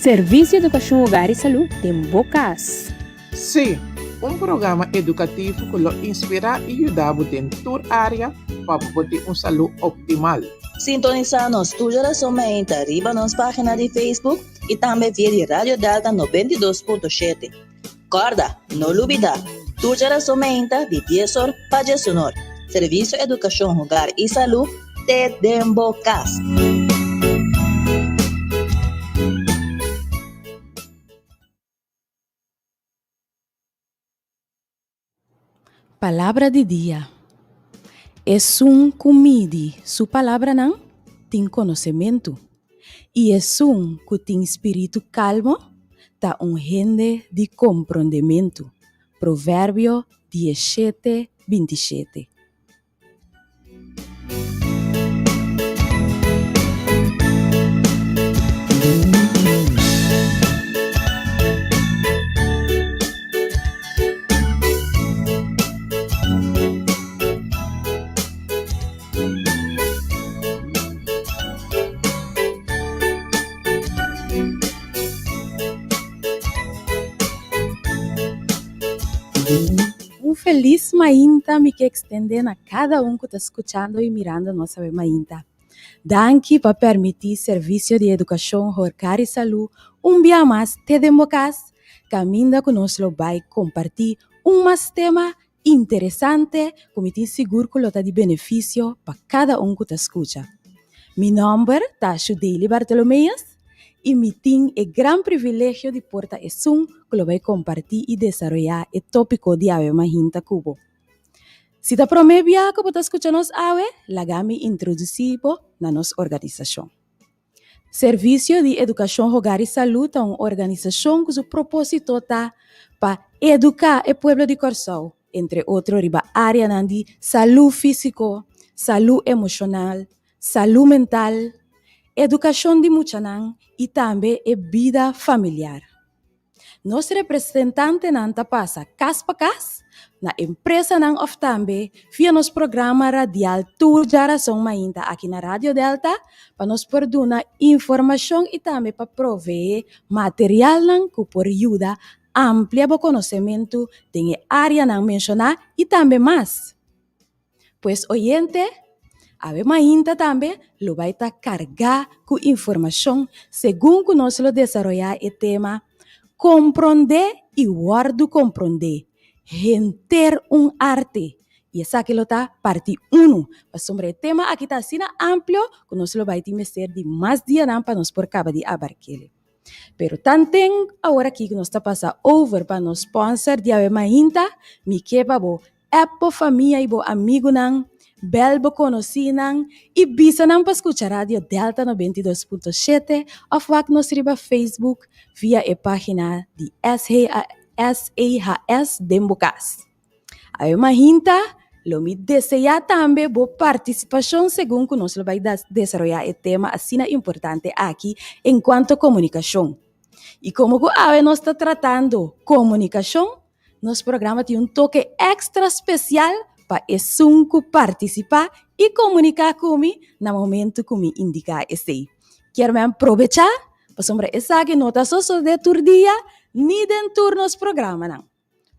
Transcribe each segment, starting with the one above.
Servisio Edukashon Hogar i Salú den bo kas. Sí, un programa edukativo ku lo inspirá i yuda bo den tur área pa bo por tin un salú optimal. Sintonisá nos tur djarason mainta riba nos página di Facebook i tambe via di Radio Delta 92.7. Kòrda, no lubidá, tur djarason mainta di dies or pa diesunor, Servisio Edukashon Hogar i Salú te den bo kas. Palabra di dia, Esun ku midi su palabranan tin konosementu, i esun ku tin spiritu kalmo ta un hende di komprondementu. Proverbio diesshete, bintishete. Un felis mainta mi ke ekstendé na kada un ku ta skuchando i mirando nos awe mainta. Danki pa permití Servisio di Edukashon Horkar i Salú un bia mas te den bo kas, kaminda ku nos lo bai kompartí un mas tema interesante ku mi tin sigur ku lo ta di benefisio pa kada un ku ta skucha. Mi nòmber ta Shudeily Bartolomeus i mi tin e gran privilegio di por ta esun ku lo bai kompartí i desaroyá e tópiko di awe mahinta ku bo. Si ta promé bia ku bo ta skucha nos awe, laga mi introdusí bo na nos organisashon. Servisio di Edukashon Hogar i Salú ta un organisashon ku su propósito ta pa eduká e pueblo di Kòrsou, entre otro riba áreanan di salú físiko, salú emoshonal, salú mental, edukashon di muchanan i tambe e bida familiar. Nos representantenan ta pasa kas pa kas, na empresanan òf tambe via nos programa radial Tur Djarason Mainta aki na Radio Delta pa nos por duna informashon i tambe pa proveé materialnan ku por yuda amplia bo konosementu den e áreanan menshoná i tambe mas. Pues oyente, awe mainta tambe lo bai ta kargá ku informashon segun ku nos lo desaroyá e tema Komprondé i wòrdu komprondé, henter un arte. I esaki lo ta parti unu, pasobra e tema aki ta asina amplio ku nos lo bai tin mester di mas dianan pa nos por kaba di abark'é. Pero tanten awor aki ku nos ta pasa over pa nos sponsor di awe mainta, mi ke pa bo app bo famia i bo amigunan, bel bo konosínan i bisa nan pa skucha Radio Delta 92.7 òf wak nos riba Facebook via e página di SEHS den bo kas. Awe mahinta lo mi deseá tambe bo partisipashon segun ku nos lo bai desaroyá e tema asina importante aki enkuanto komunikashon. I komo ku awe nos ta tratando komunikashon, nos programa tin un toke èkstra spesial pa esun ku partisipá i komuniká ku mi na momentu ku mi indiká esei. Kier men probechá pasobra esaki no ta sosodé tur dia ni den tur nos programanan.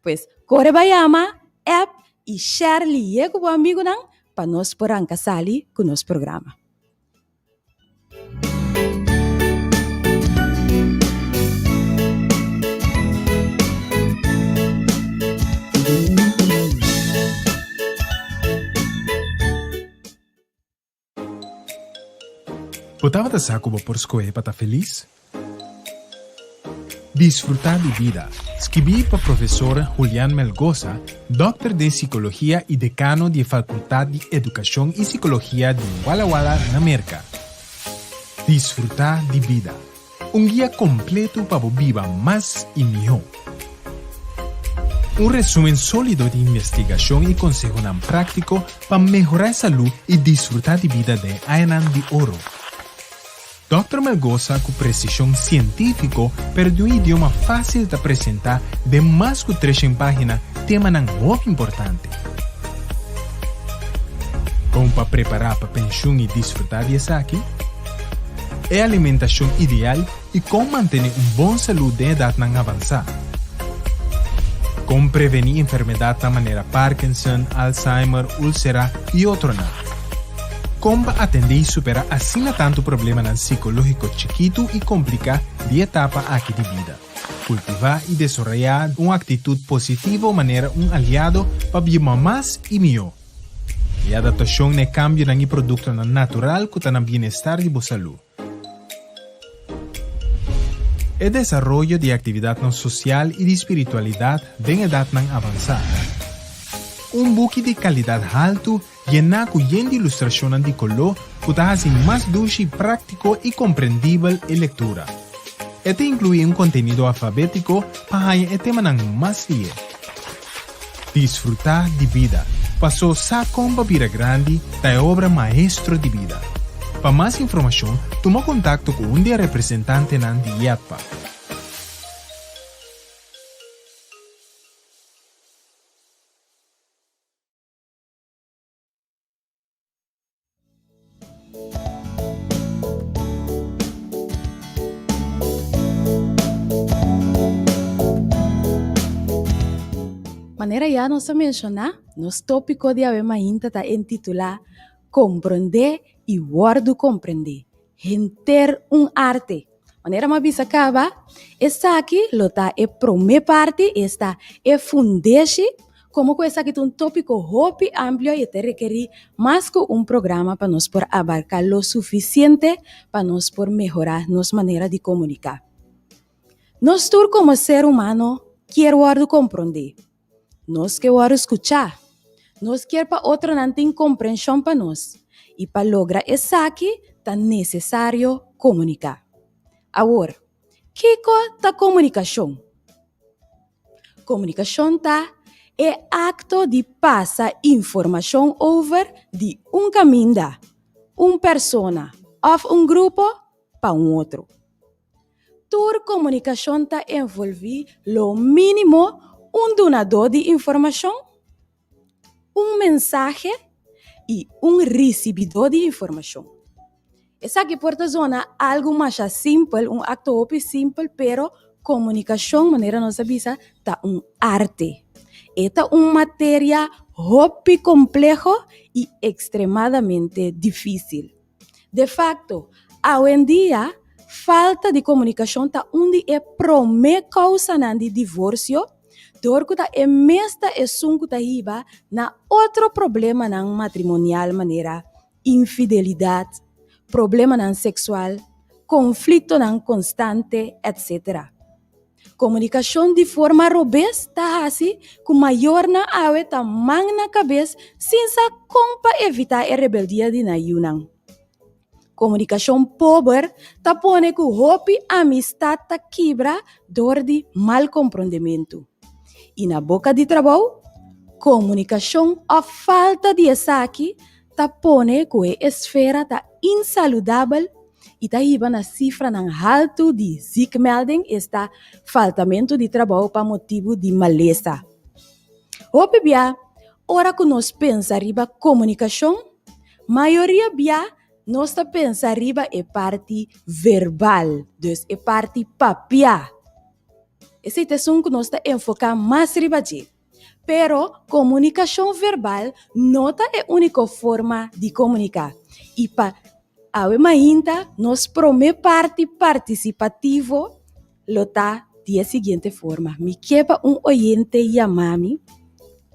Pues, kore bai yama, app i share liye ku bo amigunan pa nos por ranka sali ku nos programa. Bo tabata sa ku bo por skohe pa ta felis? Disfrutá di bida, skibí pa Profesor Julian Melgoza, dòkter den sikologia i dekano di e Fakultat di Edukashon i Sikologia di Walla Walla na Merka. Disfrutá di bida, Un guia kompleto pa bo biba mas i mihó. Un resumen sólido di investigashon i konsehonan práktiko pa mehorá e salú i disfrutá di bida den añanan di oro. Dòkter Melgoza ku presishon sientífiko pero di un idioma fásil ta presentá den mas ku treshen página temanan hopi importante. Kon pa prepará pa penshun i disfrutá di esaki? E alimentashon ideal. i kon mantené un bon salú den edatnan avansá. Kon prevení enfermedatnan manera Parkinson, Alzheimer, úlsera i otronan. Kon pa atendé i superá asina tantu problemanan sikológiko chikitu i kompliká di etapa aki di bida. Kultivá i desaroyá un aktitut positivo manera un aliado pa biba mas i mihó. E adaptashon na e kambionan i produktonan natural ku ta na bienestar di bo salú. E desaroyo di aktividatnan sosial i di spiritualidat den edatnan avansá. Un buki di kalidat haltu yená ku yen di ilustrashonnan di koló ku ta hasi mas dushi, práktiko i komprendibel e lektura. E ta inkluí un kontenido alfabétiko pa haña e temanan mas lié. Disfrutá di bida, pasó sa kon pa bira grandi ta e obra maestro di bida. Pa mas informashon, tuma kontakto ku un di e representantenan di IATPA. Manera ya nos a menshoná, nos tópiko di awe mainta ta intitulá Komprondé i wòrdu komprendé, henter un arte. Manera mi a bisa kaba, esaki lo ta e promé parti, esta e fundeshi, komo ku esaki ta un tópiko hopi amplio i e ta rekerí mas ku un programa pa nos por abarká lo sufisiente pa nos por mehorá nos manera di komuniká. Nos tur komo ser humano kier wòrdu komprondé. Nos ke wòrdu skuchá. Nos kier pa otronan tin komprenshon pa nos, i pa logra esaki ta nesesario komuniká. Awor, kiko ta komunikashon? Komunikashon ta e akto di pasa informashon over di un kaminda, un persona òf un grupo pa un otro. Tur komunikashon ta envolví lo mínimo un dunadó di informashon, un mensahe i un risibidó di informashon. Esaki por ta zona algu masha simpel, un akto hopi simpel, pero komunikashon, manera nos a bisa, ta un arte. E ta un materia hopi kompleho i ekstremadamente difísil. De facto, awendia falta di comunicacion ta un di e prome causanan di divorcio, dor cu ta e mes ta esun cu ta hiba na otro problemanan matrimonial manera infidelidad, problemanan sexual, conflictonan constante, etc. Komunikashon di forma robes ta hasi ku mayornan awe ta man na kabes sin sa kon pa evitá e rebeldia di nan yunan. Komunikashon pober ta pone ku hopi amistat ta kibra dor di mal komprondementu. I na boka di trabou, komunikashon òf falta di esaki ta pone ku e esfera ta insaludabel i ta hiba na sifranan haltu di ziekmelding, esta faltamentu di trabou pa motibu di malesa. Hopi bia, ora ku nos pensa riba komunikashon, mayoria bia nos ta pensa riba e parti verbal, dus e parti papiá. Esei ta esun ku nos ta enfoká mas riba dje. Pero komunikashon verbal no ta e úniko forma di komuniká. I pa awe mainta nos promé parti partisipativo lo ta di e siguiente forma, Mi ke pa un oyente yama mi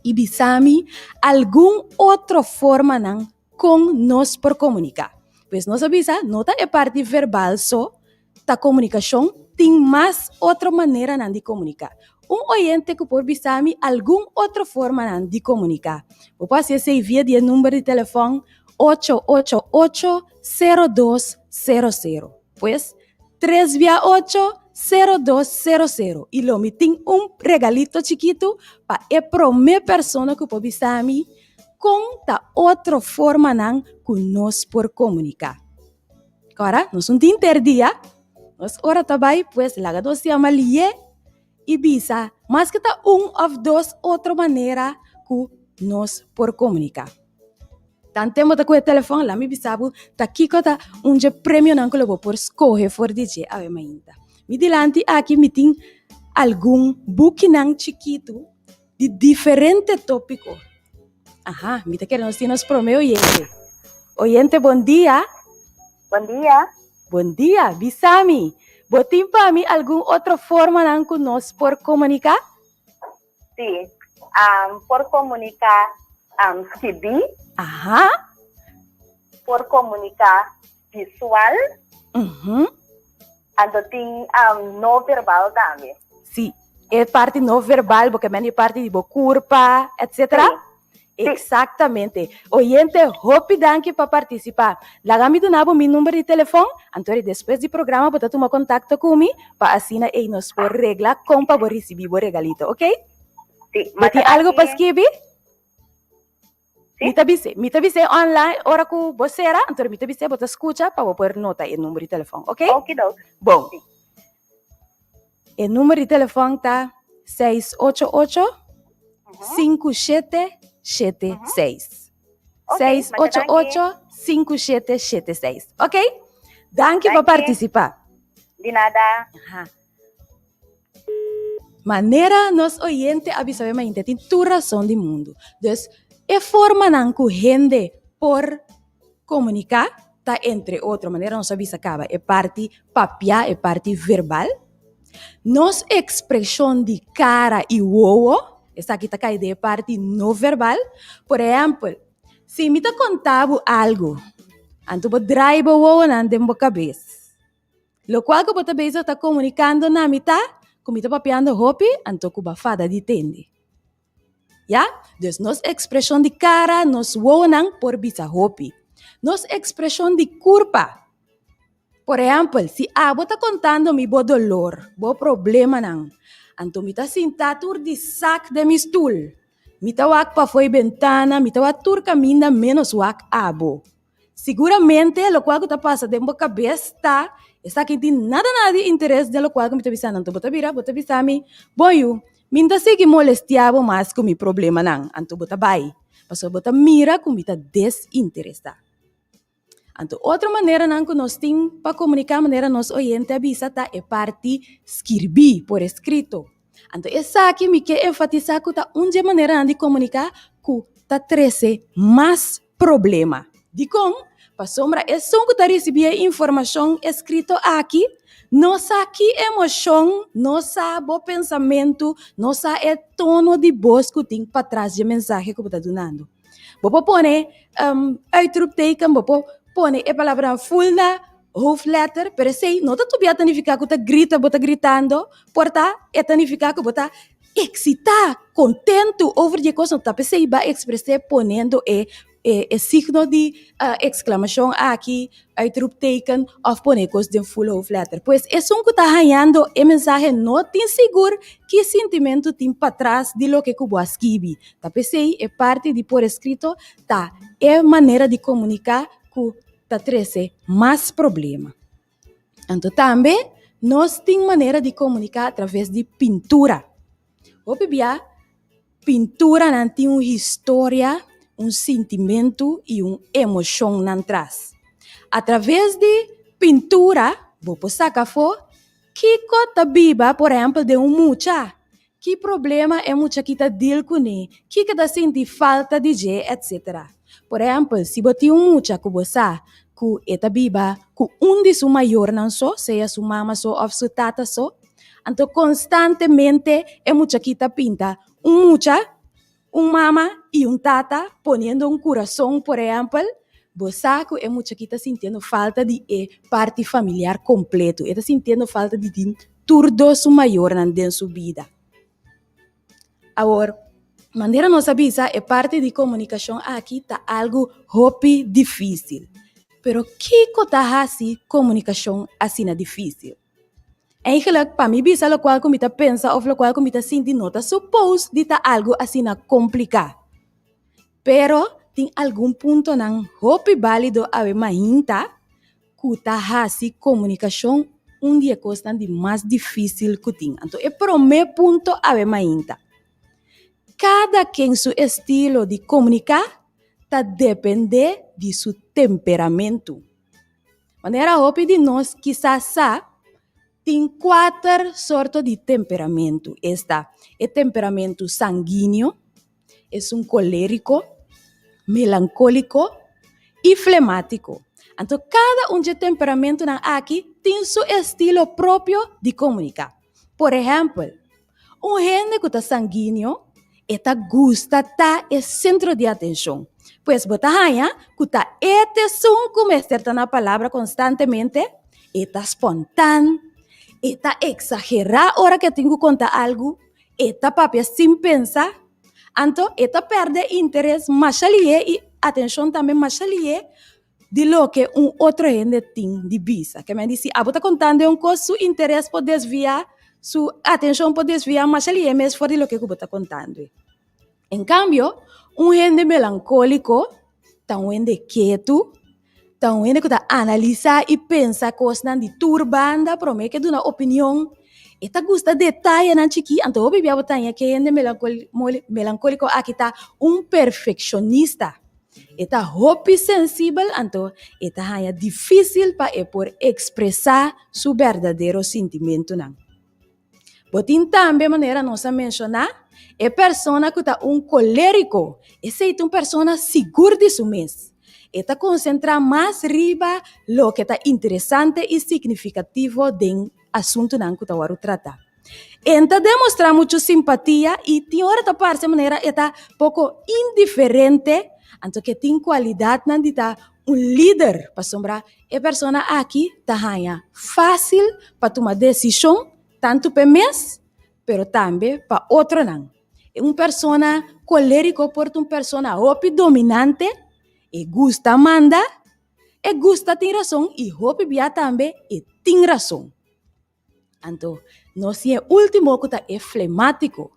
i bisa mi algun otro formanan kon nos por komuniká. Pues nos a bisa no ta e parti verbal so ta komunikashon, tin mas otro maneranan di komuniká. Un oyente ku por bisa mi algun otro formanan di komuniká. Bo por hasi esei via di e number di telefòn ocho ocho ocho sero dos sero sero. Pues tres bia ocho sero dos sero sero i lo mi tin un regalito chikitu pa e promé persona ku por bisa mi kon ta otro formanan ku nos por komuniká. Kora, nos un tin ter dia, nos ora ta bai, pues laga nos yama lié i bisa maske ta un òf dos otro manera ku nos por komuniká. Tanten bo ta ku e telefòn, laat mi bisa bo ta kiko ta un dje premionan ku lo bo por skohe for di dje awe mainta. Mi dilanti aki mi tin algun bukinan chikitu di diferente tópiko. Aha, mi ta kere nos tin nos promé oyente. Oyente, bon dia. Bon dia. Bon dia, bisa mi, bo tin pa mi algun otro formanan ku nos por komuniká? Sí, um, por komuniká um, skibí. Aha. Por komuniká visual. Anto tin um, no verbal tambe. Sí, e parti no verbal, bo ke men e parti di bo kurpa, etcétera. Sí. Exactamente. Oyente, hopi danki pa participa. Laga mi duna bo mi number di telefon, anto ri despues di programa bo ta tuma contacto cu mi pa asina ey nos por regla con pa bo ricibi bo regalito, ok? Sí, Bo tin masha algo pa danki. skibi? Sí. Mi ta bis'e, mi ta bis'e online ora cu bo cera, anto ri mi ta bis'e bo ta scucha pa bo por nota e number di telefon, ok? Okidok. Bon. Sí. E number di telefon ta 688 5776. 688 5776. Ok? Danki pa participa. Di nada. Aha. Manera nos oyente a bisa mainta tin tur rason di mundu. Dus e formanan ku hende por komuniká ta entre otro, manera nos a bisa kaba, e parti papiá, e parti verbal. Nos ekspreshon di kara i wowo, esaki ta kai den e parti no verbal. Por ehèmpel, si mi ta konta bo algu, anto bo drai bo wowonan den bo kabes. Lokual ku bo ta bezig ta komunikando na mi ta ku mi ta papiando hopi, anto ku bo a fada di tende. Ya? Dus nos ekspreshon di kara, nos wowonan por bisa hopi. Nos ekspreshon di kurpa. Por ehèmpel, si abo ta kontando mi bo dolor, bo problemanan, anto mi ta sinta tur di sak den mi stul. Mi ta wak pafó e bentana, mi ta wak tur kaminda ménos wak abo. Siguramente lokual ku ta pasa den bo kabes ta, esaki tin nada nada di interes den lokual ku mi ta bisa nan. Anto bo ta bira, bo ta bisa mi, Bon yu, mi no ta sigui molestia bo mas ku mi problemanan. Anto bo ta bai, pasobra bo ta mira ku mi ta desinteresá. Anto otro maneranan ku nos tin pa komuniká manera nos oyente a bisa ta e parti skirbí, por eskrito. Anto esaki mi ke enfatisá ku ta un dje maneranan di komuniká ku ta trese mas problema. Dikon? Pasobra esun ku ta risibí e informashon eskrito aki no sa ki emoshon, no sa bo pensamentu, no sa e tono di bos ku tin patras dje mensahe ku bo ta dunando. Bo por pone uitroepteken, bo por pone e palabranan ful na hoofdletter, pero esei no ta tobia ta nifiká ku ta grita bo ta gritando, por ta e ta nifiká ku bo ta eksitá, kontentu over di e kos, no ta p'esei bo a ekspres'é poniendo e e signo di eksklamashon aki, uitroepteken, òf pone e kos den ful hoofdletter. Pues esun ku ta hañando e mensahe no tin sigur ki sintimentu tin patras di loke ku bo a skibi. Ta p'esei e parti di por eskrito ta e manera di komuniká ku ta trese mas problema. Anto tambe nos tin manera di komuniká atraves di pintura. Hopi bia pinturanan tin un historia, un sintimentu i un emoshon nan tras. Atraves di pintura bo por saka afó kiko ta biba por ehèmpel den un mucha, ki problema e mucha aki ta deal kuné, kiko e ta sinti falta di dje, etcetera. Por ehèmpel, si bo tin un mucha ku bo sa ku e ta biba ku un di su mayornan so, sea su mama so òf su tata so, anto konstantemente e mucha aki ta pinta un mucha, un mama i un tata poniendo un kurason, por ehèmpel, bo sa ku e mucha aki ta sintiendo falta di e parti familiar kompleto, e ta sintiendo falta di tin tur dos su mayornan den su bida. Awor, manera nos a bisa, e parti di komunikashon aki ta algu hopi difísil. Pero kiko ta hasi komunikashon asina difísil? Eigenlijk, pa mi bisa lokual ku mi ta pensa òf lokual ku mi ta sinti no ta supos di ta algu asina kompliká. Pero tin algun puntonan hopi bálido awe mainta ku ta hasi komunikashon un di e kosnan di mas difísil ku tin. Anto e promé punto awe mainta, kada ken su estilo di komuniká. ta dependé di su temperamentu. Manera hopi di nos kisas sa, tin kuater sorto di temperamentu, esta, e temperamentu sanguíneo, esun kolériko, melankóliko i flemátiko. Anto kada un dje temperamentunan aki tin su estilo propio di komuniká. Por ehèmpel, Un hende ku ta sanguíneo, e ta gusta ta e sentro di atenshon. Pues bo ta haña ku ta e ta esun ku mester ta na palabra konstantemente, e ta spontan, e ta eksagerá ora ku e tin ku konta algu, e ta papia sin pensa. Anto e ta pèrdè interes masha lihé i atenshon tambe masha lihé di loke un otro hende tin di bisa. Ke men di si abo ta kontando e un kos, su interes por desviá, su atenshon por desviá masha lihé mes for di loke ku bo ta kontando. En kambio, un hende melankóliko ta un hende ketu, ta un hende ku ta analisá i pensa kosnan di tur banda promé ke duna opinion. E ta gusta detayenan chikí, anto hopi bia bo ta haña ke hende melankóliko aki ta un perfekshonista. E ta hopi sensibel, anto e ta haña difísil pa e por ekspresá su berdadero sintimentunan. Bo tin tambe, manera nos a menshoná, e persona ku ta un kolériko. Esei ta un persona sigur di su mes. E ta konsentrá mas riba loke ta interesante i signifikativo den asuntunan ku ta wòrdu tratá. E ta demostrá muchu simpatia i tin ora ta parse manera e ta poko indiferente, anto ke tin kualidatnan di ta un lider, pasobra e persona aki ta haña fásil pa tuma desishon tantu p'e mes pero tambe pa otronan. Un persona kolériko por ta un persona hopi dominante, e gusta manda, E gusta tin rason i hopi bia tambe e tin rason. Anto, nos tin e último ku ta e flemátiko.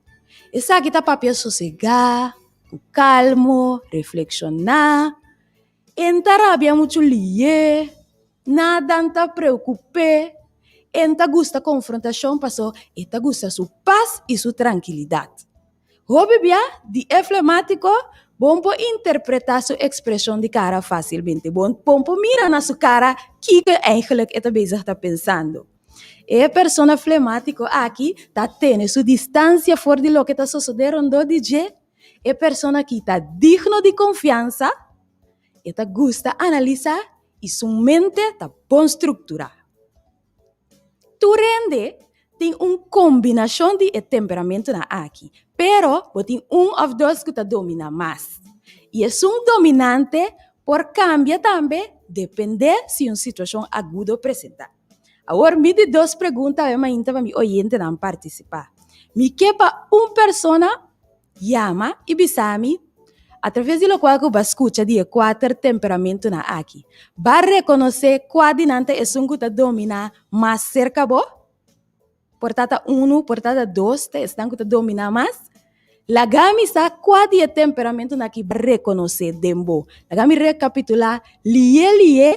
Esaki ta papia sosegá, ku kalmo, reflekshoná. E n ta rabia muchu lié, nada n ta preokup'é. E n ta gusta konfrontashon paso e ta gusta su pas i su trankilidat. Hopi bia di e flemátiko, bon por interpretá su ekspreshon di kara fásilmente. Bon bon por mira na su kara kiko eigenlijk e ta bezig ta pensando. E persona flemátiko aki ta tene su distansia for di loke ta sosodé rondó di dje. E persona aki ta digno di konfiansa, e ta gusta analisá i su mente ta bon strukturá. Tur hende tin un kombinashon di e temperamentonan aki, pero bo tin un òf dos ku ta dominá mas. I esun dominante por kambia tambe dependé si un situashon agudo presentá. Awor mi di dos pregunta awe mainta pa mi oyentenan partisipá. Mi ke pa un persona Yama i bisa mi, atraves di lokual ku bo a skucha di e kuater temperamentunan aki, Bo a rekonosé kua di nan ta esun ku ta dominá mas serka bo? Por ta ta unu, por ta ta dos ta esnan ku ta dominá mas. Laga mi sa kua di e temperamentunan aki bo a rekonosé den bo. Laga mi rekapitulá lié lié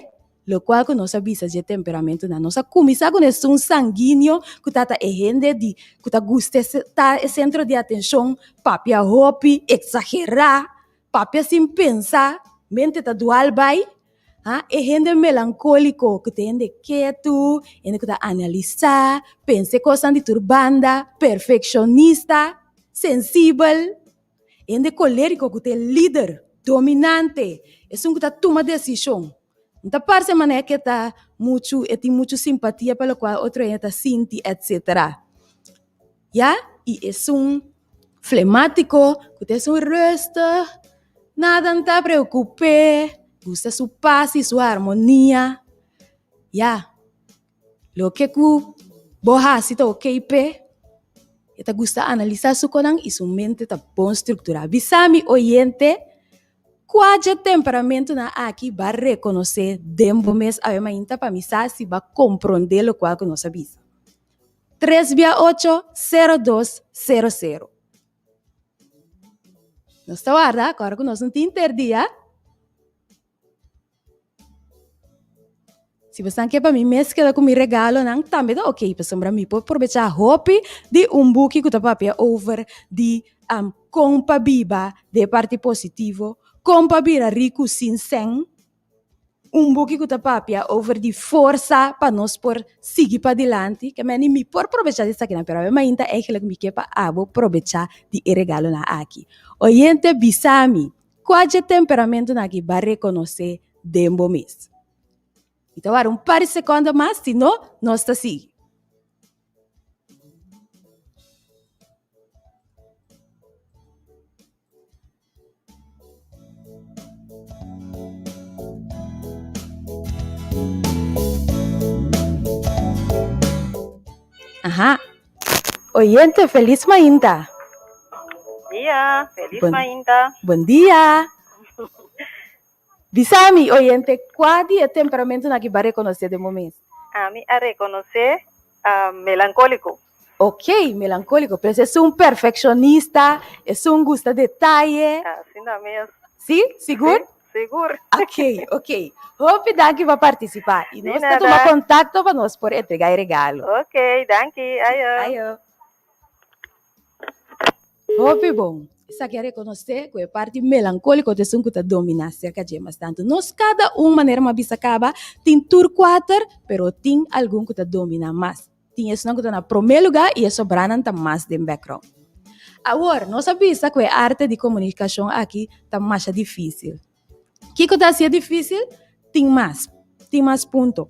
Lokual ku nos a bisa dje temperamentunan. Nos a kuminsá ku esun sanguíneo ku ta ta e hende di ku ta gusta ta e sentro di atenshon, papia hopi, eksagerá, papia sin pensa, mente ta dual bai. Ha, e hende melankóliko ku ta hende ketu, hende ku ta analisá, pensa e kosnan di tur banda, perfekshonista, sensibel. Hende kolériko ku ta e lider, dominante, esun ku ta tuma desishon. No ta parse manera ku e ta muchu, e tin muchu simpatia pa lokual otro hende ta sinti, etsetera. Ya, i esun flemátiko ku ta esun rustig, nada no ta preokup'é, gusta su pas i su harmonia. Ya. Loke ku bo hasi ta okey p'e, e ta gusta analisá su konan i su mente ta bon strukturá. Bisa mi oyente, kua dje temperamentunan aki bo a rekonosé den bo mes awe mainta pa mi sa si bo a komprondé lokual ku nos a bisa. Tres bia ocho, sero dos, sero sero. Nos ta warda, kòrda ku nos no tin ter dia. Si bosan ke pa mi mes keda ku mi regalonan tambe ta ok pasobra mi por probechá hopi di un buki ku ta papia over di kon pa biba den e parti positivo. Kon pa bira riku sin sèn, un buki ku ta papia over di forsa pa nos por sigui padilanti, ke meni mi por probechá di esakinan, pero awe mainta eigenlijk mi ke pa abo probechá di e regalonan aki. Oyente bisa mi, kua dje temperamentonan aki bo a rekonosé den bo mes? Mi ta wara un par di sekondo mas, si no, nos ta sigui. Aha. Oyente, feliz mainta. Dia, feliz Bon- mainta. Bon dia. Bisami, oyente, kua di e temperamentonan aki bo a rekonosé den bo mes? Ami a rekonosé melankóliko. Ok, melankóliko, pero es un perfekshonista, esun gusta detaye. Asina mes. Sí? Sigur? Sí, sigur. Ok, ok. Hopi danki pa partisipá. I Di nos ta tuma nada. kontakto pa nos por entregá e regalo. Ok, danki. Ayo. Ayo. Hopi bon. Esaki a rekonosé ku e parti melankóliko ta esun ku ta dominá serka dje mas tantu. Nos kada un, manera mi a bisa kaba, tin tur kuater, pero tin algun ku ta dominá mas. Tin esunnan ku ta na promé lugá i e sobranan ta mas den background. Awor, nos a bisa ku e arte di komunikashon aki ta masha difísil. Kiko ta hasié difísil? Tin mas. Tin mas punto.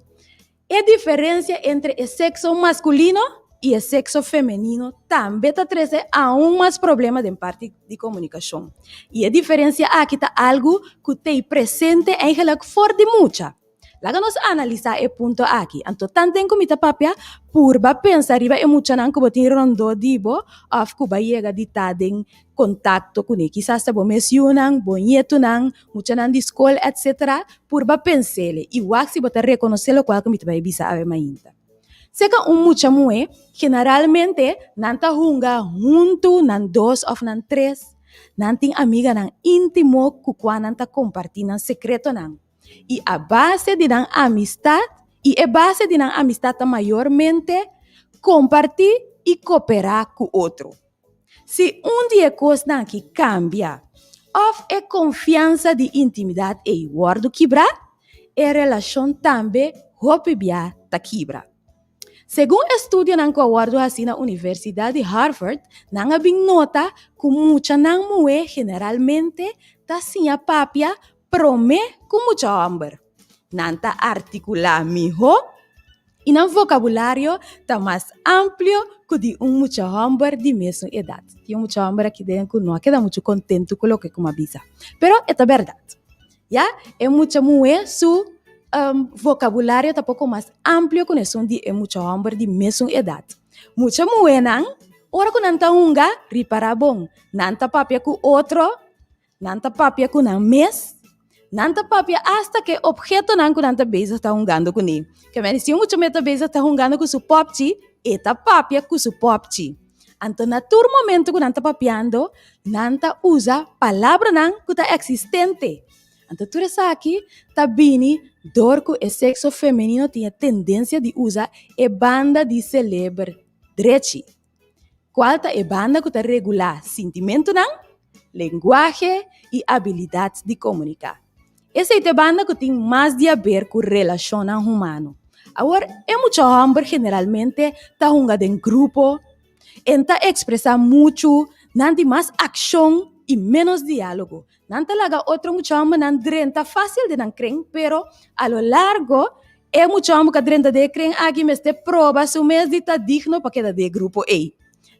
E diferensia entre e sekso maskulino i e sekso femenino tambe ta trese aun mas problema den parti di komunikashon. I e diferensia aki ta algu ku t'ei presente eigenlijk for di mucha. Laga nos analisá e punto aki. Anto tanten ku mi ta papia, purba pensa riba e muchanan ku bo tin rondó di bo òf ku bo a yega di ta den kontakto kuné. Kisas ta bo mes yunan, bo ñetunan, muchanan di skol, etsetera. Purba pens'el i wak si bo ta rekonosé lokual ku mi ta bai bisa awe mainta. Seka un mucha muhé, generalmente nan ta hunga huntu nan dos òf nan tres. Nan tin amiganan íntimo ku kua nan ta kompartí nan sekretonan. I a base di nan amistat, i e base di nan amistat ta mayormente kompartí i koperá ku otro. Si un di e kosnan aki kambia òf e konfiansa di intimidat ei wòrdu kibrá, e relashon tambe hopi bia ta kibra. Segun estudionan ku a wòrdu hasí na Universidat di Harvard, nan a bin nota ku muchanan muhé generalmente ta siña papia promé ku mucha hòmber. Nan ta artikulá mihó i nan vokabulario ta mas amplio ku di un mucha hòmber di mesun edat. Tin un mucha hòmber aki den ku no a keda muchu kontentu ku loke ku mi a bisa, pero e ta bèrdat. Ya, e mucha muhé su vokabulario ta poko mas amplio ku esun di e mucha hòmber di mesun edat. Mucha muhénan, ora ku nan ta hunga, ripará bon, nan ta papia ku otro. Nan ta papia ku nan mes, nan ta papia asta ku e ophetonan ku nan ta bezig ta hungando kuné. Ke mende si un mucha muhé ta bezig ta hungando ku su pòpchi, e ta papia ku su pòpchi. Anto na tur momento ku nan ta papiando, nan ta usa palabranan ku ta eksistente. Anto tur esaki ta bini dor ku e sekso femenino tin e tendensia di usa e banda di seleber drechi. Kual ta e banda ku ta regulá sintimentunan, lenguahe i abilidat di komuniká? Esei ta e banda ku tin mas di aber ku relashonnan humano. Awor, e mucha hòmber generalmente ta hunga den grupo, en ta ekspresá muchu, nan tin mas akshon i ménos diálogo. Nan ta laga otro mucha hòmbernan drenta fásil den nan kren, pero a lo largo E mucha homber ku a drenta den e kren aki mester proba su mes di ta digno pa keda den e grupo ei.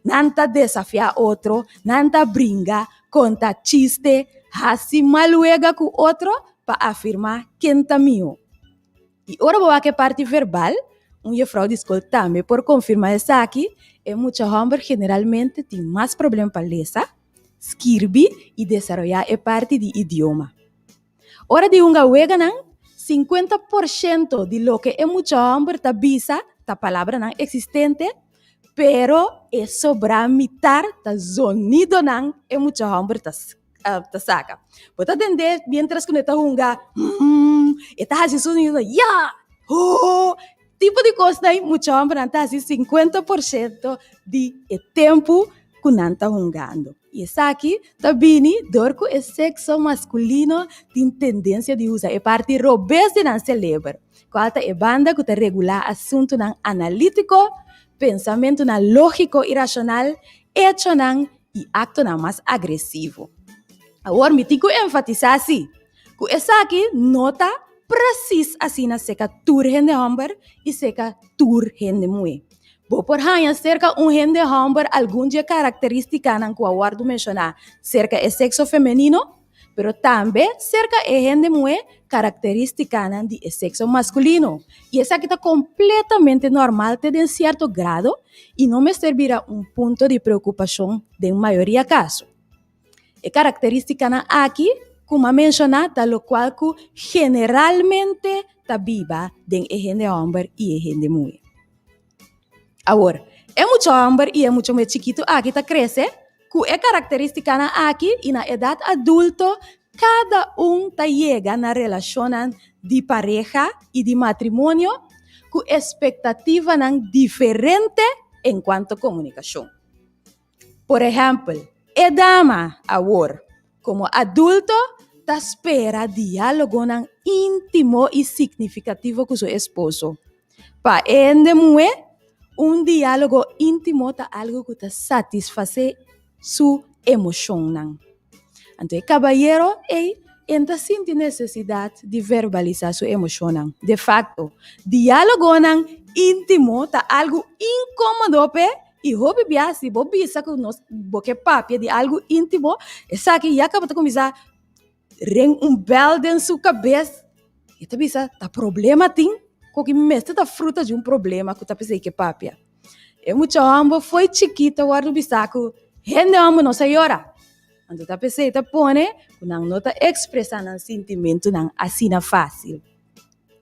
Nan ta desafiá otro, nan ta bringa, konta chiste, hasi mal wega ku otro pa afirmá ken ta mihó. I ora bo wak e parti verbal, un jefrou di skol tambe por konfirmá esaki, e mucha homber generalmente tin mas problema pa lesa, skirbi i desaroyá e parti di idioma. Ora di hunga weganan, sinkuenta por shento di loke e mucha hòmber ta bisa ta palabranan eksistente, pero e sobrá mitar ta zonidonan e mucha hòmber ta ta saka. Bo ta tende miéntras ku e ta hunga, hum, e ta hasi sonido, ya, ho, tipo di kosnan mucha hòmbernan ta hasi sinkuenta por shento di e tempu. ku nan ta hungando. I esaki ta bini dor ku e sekso maskulino tin tendensia di usa e parti robes di nan seleber, kual ta e banda ku ta regulá asuntunan analítiko, pensamentunan lógiko i rashonal, echonan i aktonan mas agresivo. Awor mi tin ku enfatisá si ku esaki no ta presis asina seka tur hende hòmber i seka tur hende muhé. Bo por haña serka un hende hòmber algun di e karakterístikanan ku a wòrdu menshoná serka e sekso femenino, pero tambe serka e hende muhé karakterístikanan di e sekso maskulino. I esaki ta kompletamente normal te den sierto grado i no mester bira un punto di preokupashon den mayoria kaso. E karakterístikanan aki ku m'a menshoná ta lokual ku generalmente ta biba den e hende hòmber i e hende muhé. Awor, e mucha hòmber i e mucha muhé chikitu aki ta krese ku e karakterístikanan aki i na edat adulto kada un ta yega na relashonnan di pareha i di matrimonio ku espektativanan diferente enkuanto komunikashon. Por ehèmpel, e dama awor, komo adulto, ta spera diálogonan íntimo i signifikativo ku su esposo. Pa e hende muhé, un diálogo íntimo ta algu ku ta satisfasé su emoshonnan. Anto e kabayero ei en ta sinti nesesidat di verbalisá su emoshonnan. De fakto, diálogonan íntimo ta algu inkómodo p'e i hopi bia si bo bisa ku nos bo ke papia di algu íntimo, esaki ya kaba ta kuminsá ring un bèl den su kabes. E ta bisa, ta problema tin? Koki mester ta fruta di un problema ku ta p'esei ke papia. E mucha hòmber fo'i chikito a wòrdu bisa ku hende hòmber no sa yora. Anto ta p'esei ta pone ku nan no ta ekspresá nan sintimentunan asina fásil.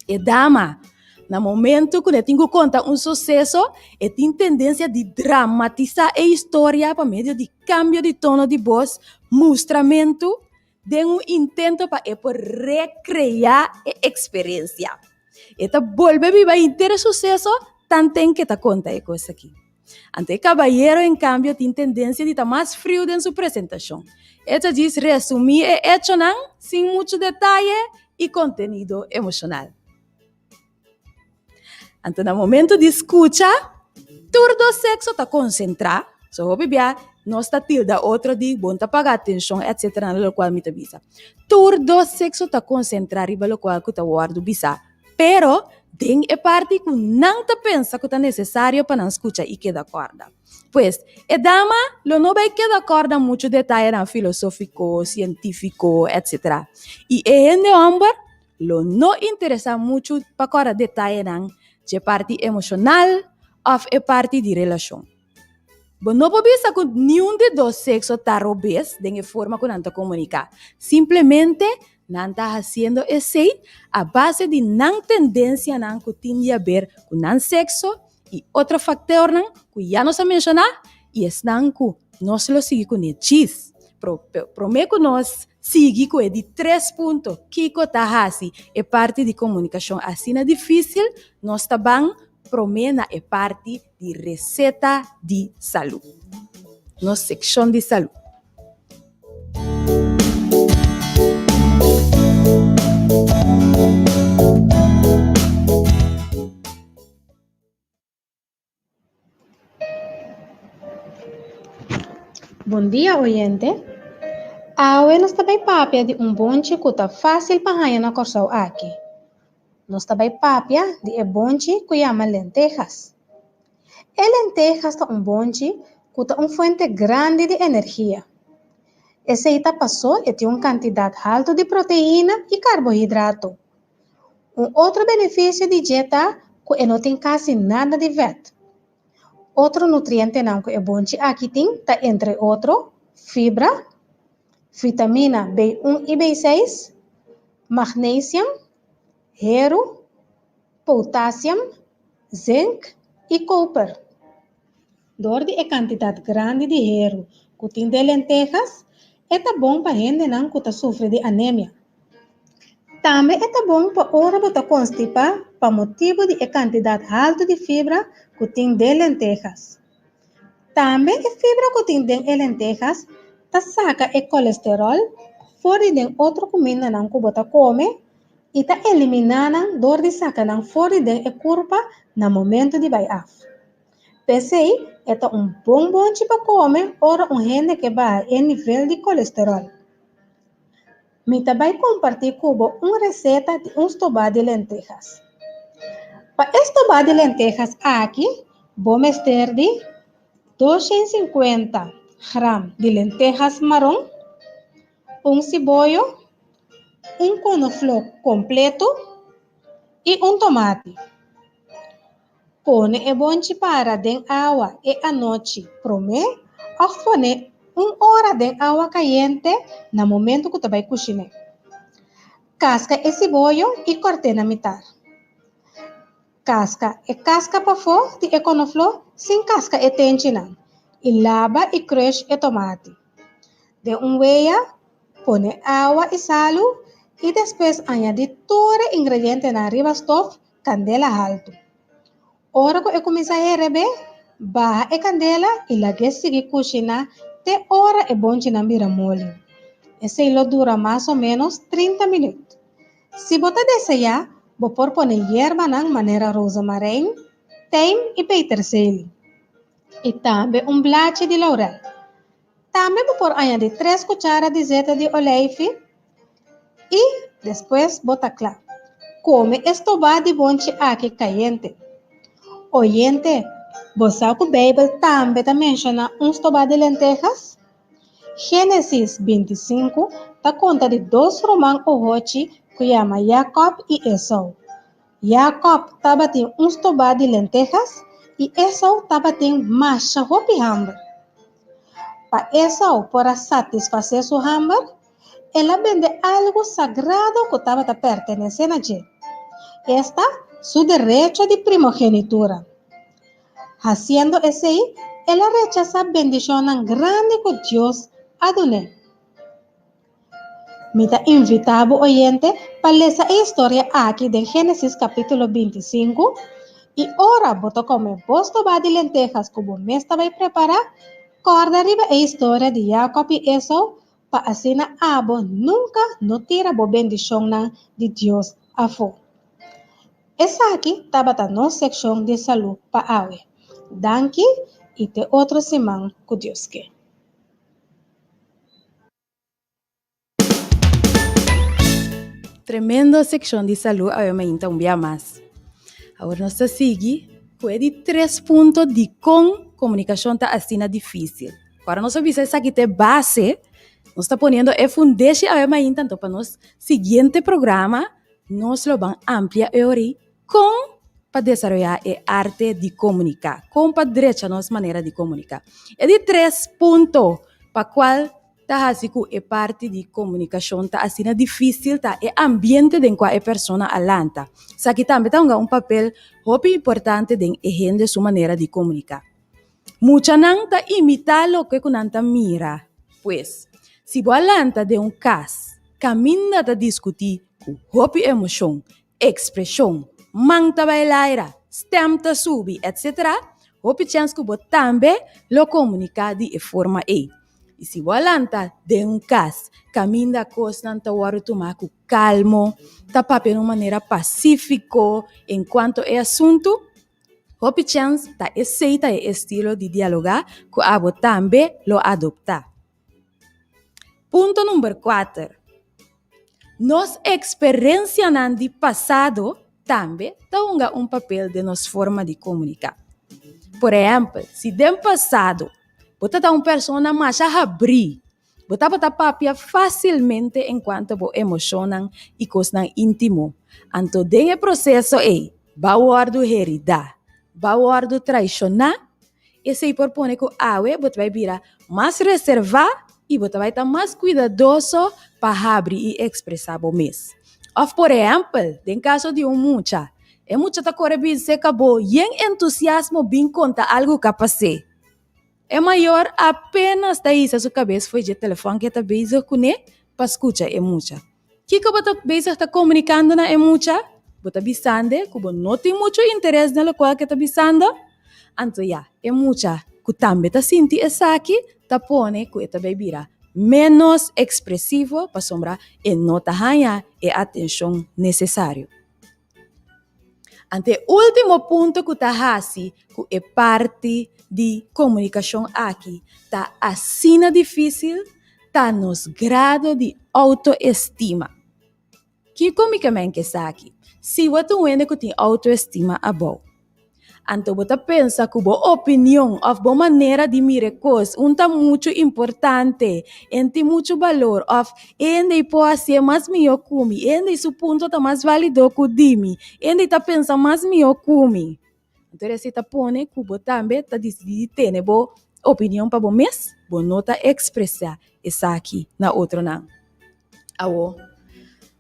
E dama, na momentu ku e tin ku konta un suseso, e tin tendensia di dramatisá e historia pa medio di kambio di tono di bos, mustramentu, den un intento pa e por rekreá e eksperensia. E ta bolbe biba henter e suseso tanten ke ta konta e kos aki. Anto e kabayero en kambio tin tendensia di ta mas friu den su presentashon. E ta djis resumí e echonan sin muchu detaye i kontenido emoshonal. Anto na momento di skucha, tur dos sekso ta konsentrá, so hopi bia nos ta tilda otro di bon ta paga atenshon etcetera na lokual mi ta bisa. Tur dos sekso ta konsentrá riba lokual ku ta wòrdu bisá, pero den e parti ku nan ta pensa ku ta nesesario pa nan skucha i keda kòrda. Pues, e dama lo no bai keda kòrda muchu detayenan filosófiko, sientífiko, etcetera. I e hende hòmber lo no interesá muchu pa kòrda detayenan dje parti emoshonal òf e parti di relashon. Bo no por bisa ku niun di dos sekso ta robes den e forma ku nan ta komuniká. Simplemente nan ta hasiendo esei a base di nan tendensianan ku tin di haber ku nan sekso i otro faktornan ku ya nos a menshoná i esnan ku nos lo sigui kuné djis. Promé ku nos sigui ku e di tres punto, kiko ta hasi e parti di komunikashon asina difísil, nos ta ban promé na e parti di reseta di salú. Nos sekshon di salú. Bon dia oyente. Awe nos ta bai papia di un bonchi ku ta fásil pa haña na Kòrsou aki. Nos ta bai papia di e bonchi ku yama lentejas. E lentejas ta un bonchi ku ta un fuente grandi di energia. Esei ta pasó e tin un kantidat haltu di proteina i karbohidrato. Un otro benefisio di dje ta ku e no tin kasi nada di vèt. Otro nutrientenan ku e bonchi aki tin ta entre otro fibra, vitamina B un i B seis, magnesium, heru, potasium, zink i koper. Dor di e kantidat grandi di heru ku tin den lentejas, e ta bon pa hendenan ku ta sufri di anemia. Tambe e ta bon pa ora bo ta konstipá pa motibu di e kantidat haltu di fibra ku tin den lentejas. Tambe e fibra ku tin den e lentejas ta saka e kolesteròl for di den otro kumindanan ku bo ta kome i ta eliminá nan dor di saka nan for di den e kurpa na momentu di bai af. P'esei e ta un bon bonchi pa kome ora un hende ke baha e nivel di kolesteròl. Mi ta bai kompartí ku bo un reseta di un stobá di lentejas. Pa e stobá di lentejas aki bo mester di 250 gram di lentejas maron, un siboyo, un konofló kompleto i un tomati. Pone e bonchi para den awa e anochi promé òf pone un ora den awa kayente na momentu ku ta bai kushiné. Kaska e siboyo i kòrt'é na mitar. Kaska e kaska pafó di e konofló sin kaska e tenchinan i laba i krùsh e tomati. Den un wea, pone awa i salu i despues añadí tur e ingredientenan riba stof kandela haltu. Ora ku e kuminsá herebé, baha e kandela i lag'é sigui kushiná te ora e bonchinan bira moli. Esei lo dura mas o ménos 30 minüt. Si bo ta deseá, bo por pone yerbanan manera rozemarijn, tijm i peterselie. I tambe un blachi di laurel. Tambe bo por añadí tres kuchara di zeta di oleifi i despues bo ta kla. Kome e stobá di bonchi aki kayente. Oyente, bo sa ku Beibel tambe ta menshoná un stobá di lentejas? Génesis 25 ta konta di dos ruman ohochi ku yama Yakòb i Esou. Yakòb tabatin un stobá di lentejas i Esou tabatin masha hopi hamber. Pa Esou por a satisfasé su hamber, el a bende algu sagrado ku tabata pertenesé na dje, esta, su derecho di primogenitura. Hasiendo esei, el a rechasá bendishonnan grandi ku Dios a dun'é. Mi ta invitá bo oyente pa lesa e historia aki den Génesis kapítulo 25, i ora bo ta kome bo stobá di lentejas ku bo mes ta bai prepará, kòrda riba e historia di Jakòb i Esou pa asina abo nunka no tira bo bendishonnan di Dios afó. Esaki tabata nos sekshon di salú pa awe. Danki i te otro siman ku Dios ke. Tremendo sekshon di salú awe mainta un bia mas. Awor nos ta sigui ku e di tres punto dikon komunikashon ta asina difísil. Ora nos a bisa esaki ta e base, nos ta poniendo e fundeshi awe mainta anto pa nos siguiente programa nos lo ban amplia e ori kon pa desaroyá e arte di komuniká, kon pa drecha nos manera di komuniká. E di tres punto pa kual ta hasi ku e parti di komunikashon ta asina difísil ta e ambiente den kua e persona a lanta. Esaki tambe ta hunga un papel hopi importante den e hende su manera di komuniká. Muchanan ta imitá loke ku nan ta mira. Pues, si bo a lanta den un kas kaminda ta diskutí ku hopi emoshon, ekspreshon, man ta bai laira, stèm ta subi, etc. Hopi chèns ku bo tambe lo komuniká di e forma ei. I si bo a lanta den un kas kaminda kosnan ta wòrdu tumá ku kalmo, ta papia na un manera pasífiko enkuanto e asuntu, hopi chèns ta esei ta e estilo di dialogá ku abo tambe lo adoptá. Punto number kuater, Nos eksperensianan di pasado tambe ta hunga un papel den nos forma di komuniká. Por ehèmpel, si den pasado bo ta ta un persona masha habrí, bo tabata papia fásilmente enkuanto bo emoshonnan i kosnan íntimo, anto den e proseso ei bo a wòrdu heridá, bo a wòrdu traishoná, Esei por pone ku awe bo ta bai bira mas reservá i bo ta bai ta mas kuidadoso pa habri i ekspresá bo mes. Òf por ehèmpel, den kaso di un mucha, e mucha ta kore bin serka bo yen entusiasmo bin konta algu ku a pas'é. E mayor apénas ta hisa su kabes fo'i dje telefòn ku e ta bezig kuné pa skucha e mucha. Kiko bo ta bezig ta komunikando na e mucha? Bo ta bisand'e ku bo no tin muchu interes den lokual ku e ta bisando? Anto ya, e mucha. ku tambe ta sinti esaki, ta pone ku e ta bai bira ménos ekspresivo pasobra e no ta haña e atenshon nesesario. Anto e último punto ku ta hasi ku e parti di komunikashon aki ta asina difísil ta nos grado di outoestima. Kiko mi ke men ku esaki? Si bo ta un hende ku tin outoestima abou, anto bo ta pensa ku bo opinion òf bo manera di mira e kos un ta muchu importante, en tin muchu balor òf e hende ei por hasié mas mihó ku mi, e hende ei su punto ta mas válido ku di mi, e hende ei ta pensa mas mihó ku mi. Anto esei ta pone ku bo tambe ta disidí di tene bo opinion pa bo mes, bo no ta ekspresá esaki na otronan. Awo,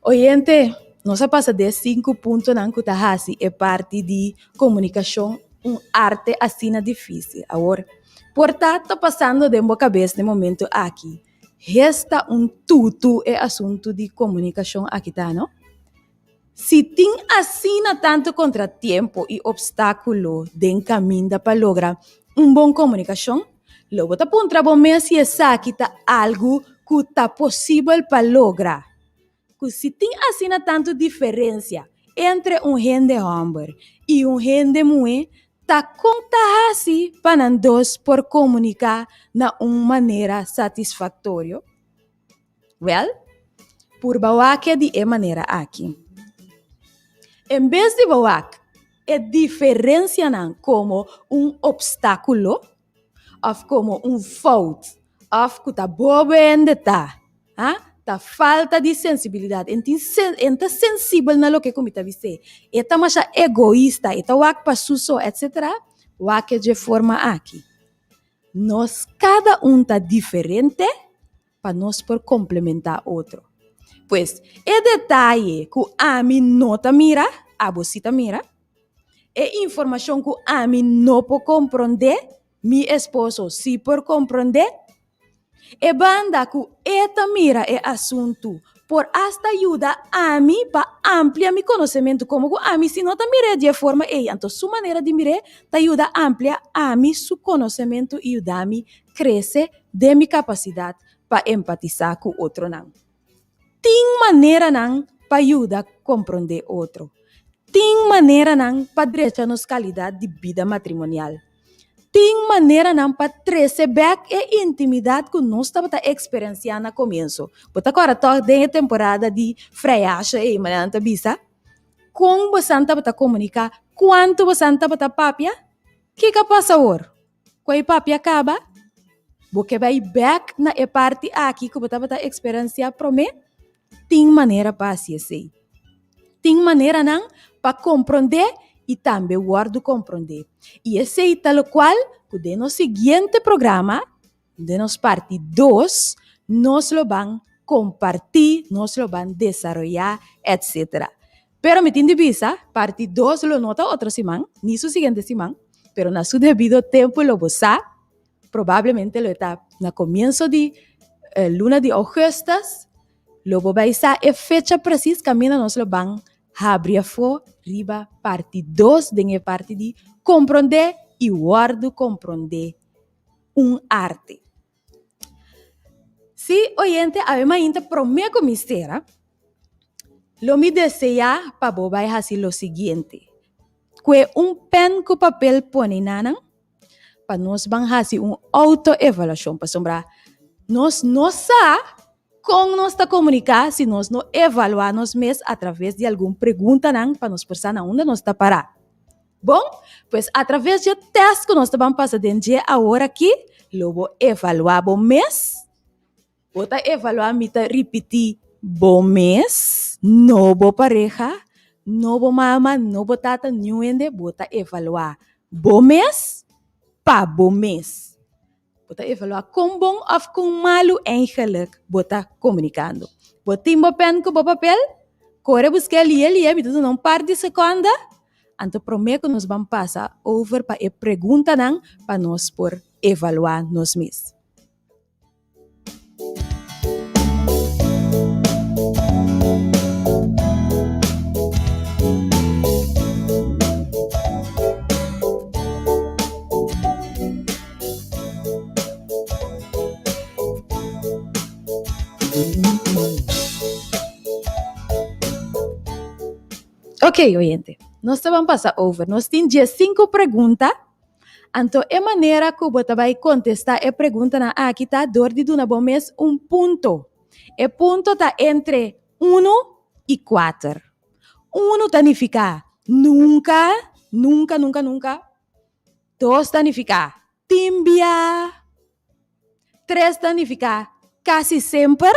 oyente, nos a pasa den sinku puntonan ku ta hasi e parti di komunikashon un arte asina difísil. Awor, por ta ta pasando den bo kabes den momento aki, hesta un tutu e asuntu di komunikashon aki ta, no? Si tin asina tantu kontratiempo i opstákulo den kaminda pa logra un bon komunikashon, lo bo ta puntra bo mes si esaki ta algu ku ta posibel pa logra. Ku si tin asina tantu diferensia entre un hende hòmber i un hende muhé, ta kon ta hasi pa nan dos por komuniká na un manera satisfaktorio? Wèl, purba wak di e manera aki. En bes di bo wak e diferensianan komo un opstákulo òf komo un fout òf ku ta bobo hende ta, ha, ta falta di sensibilidat, e tin e ta sensibel na loke ku mi ta bis'é, e ta masha egoista, e ta wak pa su so, etsetera, wak e dje forma aki. Nos kada un ta diferente pa nos por komplementá otro. Pues, e detaye ku ami no ta mira, abo sí ta mira. E informashon ku ami no por komprondé, mi esposo sí por komprondé. E banda ku e ta mira e asuntu por asta yuda ami pa amplia mi konosementu. Komo ku ami si no ta mir'é di e forma ei, anto su manera di mir'é ta yuda amplia ami su konosementu i yuda mi krese den mi kapasidat pa empatisá ku otronan. Tin maneranan pa yuda komprondé otro. Tin maneranan pa drecha nos kalidat di bida matrimonial. Tin maneranan pa trese bèk e intimidat ku nos tabata eksperensiá na komienso. Bo ta kòrda tòg den e temporada di freyasha ei, manera nan ta bisa? Kon bosan tabata komuniká? Kuantu bosan tabata papia? Kiko a pasa awor? Ku e papia kaba? Bo ke bai bèk na e parti aki ku bo tabata eksperensiá promé? Tin manera pa hasi esei. Tin maneranan pa komprondé i tambe wòrdu komprondé. I esei ta lokual ku den nos siguiente programa, den nos parti dos, nos lo ban kompartí, nos lo ban desaroyá, etsetera. Pero mi tin di bisa, parti dos lo no ta otro siman, ni su siguiente siman, pero na su debido tempu lo bo sa. Probablemente lo e ta na komienso di luna di ougùstus. Lo bo bai sa e fecha presis kaminda nos lo ban habri afó riba parti dos den e parti di komprondé i wòrdu komprondé un arte. Sí, oyente, awe mainta promé ku mi sera, lo mi deseá pa bo bai hasi lo siguiente, Kue un pèn ku papel pone na nan pa nos ban hasi un outo-evaluashon pasobra nos no sa kon nos ta komuniká si nos no evaluá nos mes atraves di algun preguntanan pa nos por sa na unda nos ta pará. Bon, pues atraves dje tèst ku nos ta ban pasa den dje awor aki lo bo evaluá bo mes. Bo ta evaluá, mi ta ripití, bo mes, no bo pareha, no bo mama, no bo tata, niun hende, bo ta evaluá bo mes pa bo mes. Bo ta evaluá kon bon òf kon malu eigenlik bo ta komunikando. Bo tin bo pèn ku bo papel? Kore busk'é lié lié, mi ta duna un par di sekonda, anto promé ku nos ban pasa over pa e preguntanan pa nos por evaluá nos mes. Ok, oyente. Nos ta ban pasa over. Nos tin 15 pregunta. Anto e manera ku bo ta bai kontestá e preguntanan aki ta dor di duna bo mes un punto. E punto ta entre unu i kuater. Unu ta nifiká nunka, nunka, nunka, nunka. Dos ta nifiká tin bia. Tres ta nifiká kasi semper.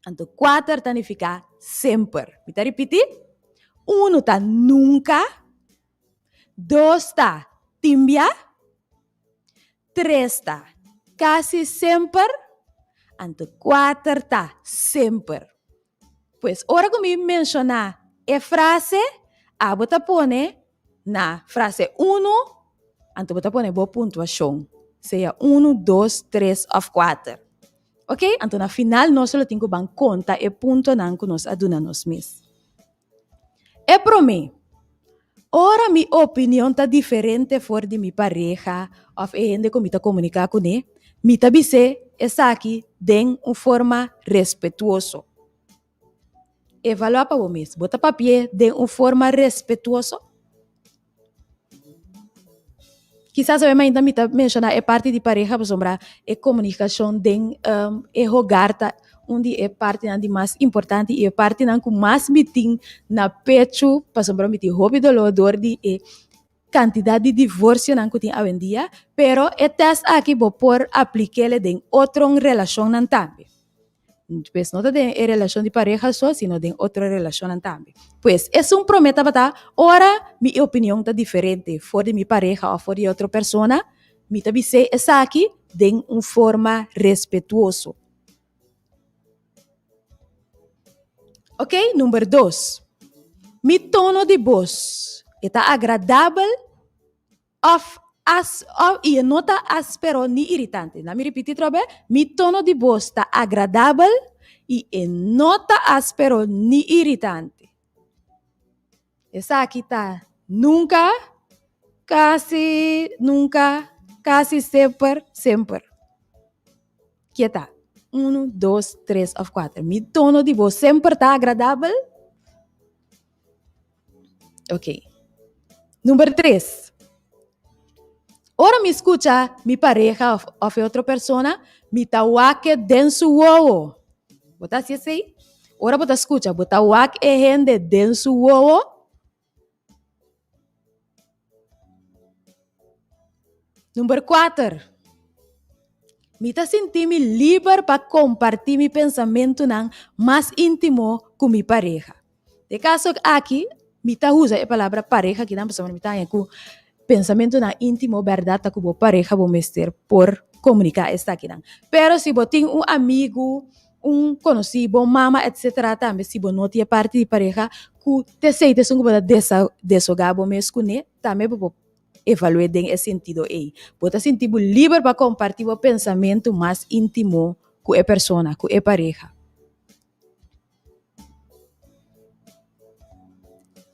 Anto kuater ta nifiká semper. Mi ta ripití, Unu ta nunka, dos ta tin bia, tres ta kasi semper, anto kuater ta semper. Pues ora ku mi menshoná e frase, abo ta pone na frase unu, anto bo ta pone bo puntuashon, sea unu, dos, tres òf kuater. Ok, anto na final nos lo tin ku ban konta e puntonan ku nos a duna nos mes. E promé, ora mi opinion ta diferente for di mi pareha òf e hende ku mi ta komuniká kuné, mi ta bis'é esaki den un forma respetuoso. Evaluá pa bo mes, bo ta papi'é den un forma respetuoso? Kisas awe mainta mi ta menshoná e parti di pareha pasobra e komunikashon den e hogar ta un di e partinan di mas importante i e partinan ku mas mi tin na pechu pasobra mi tin hopi doló dor di e kantidat di divorsionan ku tin awendia, pero e tèst aki bo por aplik'é den otro relashonnan tambe. Pues no ta den e relashon di pareha so, sino den otro relashonnan tambe. Pues esun promé tabata ora mi opinion ta diferente for di mi pareha òf for di otro persona, mi ta bis'é esaki den un forma respetuoso. Ok, number dos. Mi tono di bos e ta agradabel Of as of i e no ta aspero ni iritante. Na mi ripiti trobe, mi tono di bos ta agradabel i e no ta aspero ni iritante. Esaki ta nunka, kasi nunka, kasi semper, semper. Ke ta? Unu, dos, tres of kuater. Mi tono di bos semper ta agradabel? Ok. Number tres. Ora mi skucha mi pareha of, of e otro persona, mi ta wak e den su wowo. Bo ta hasi esei? Ora bo ta skucha, bo ta wak e hende den su wowo? Number kuater. Mi ta sinti mi liber pa kompartí mi pensamentunan mas íntimo ku mi pareha. Den kaso aki, mi ta usa e palabra pareha akinan pasobra mi ta haña ku pensamentunan íntimo bèrdat ta ku bo pareha bo mester por komuniká esakinan. Pero si bo tin un amigu, un konosí, bo mama etsetera tambe si bo no tin e parti di pareha ku t'esei ta esun ku bo ta deshogá bo mes kuné, tambe bo por evalu'é den e sentido ei. Bo ta sinti bo liber pa kompartí bo pensamentu mas íntimo ku e persona, ku e pareha.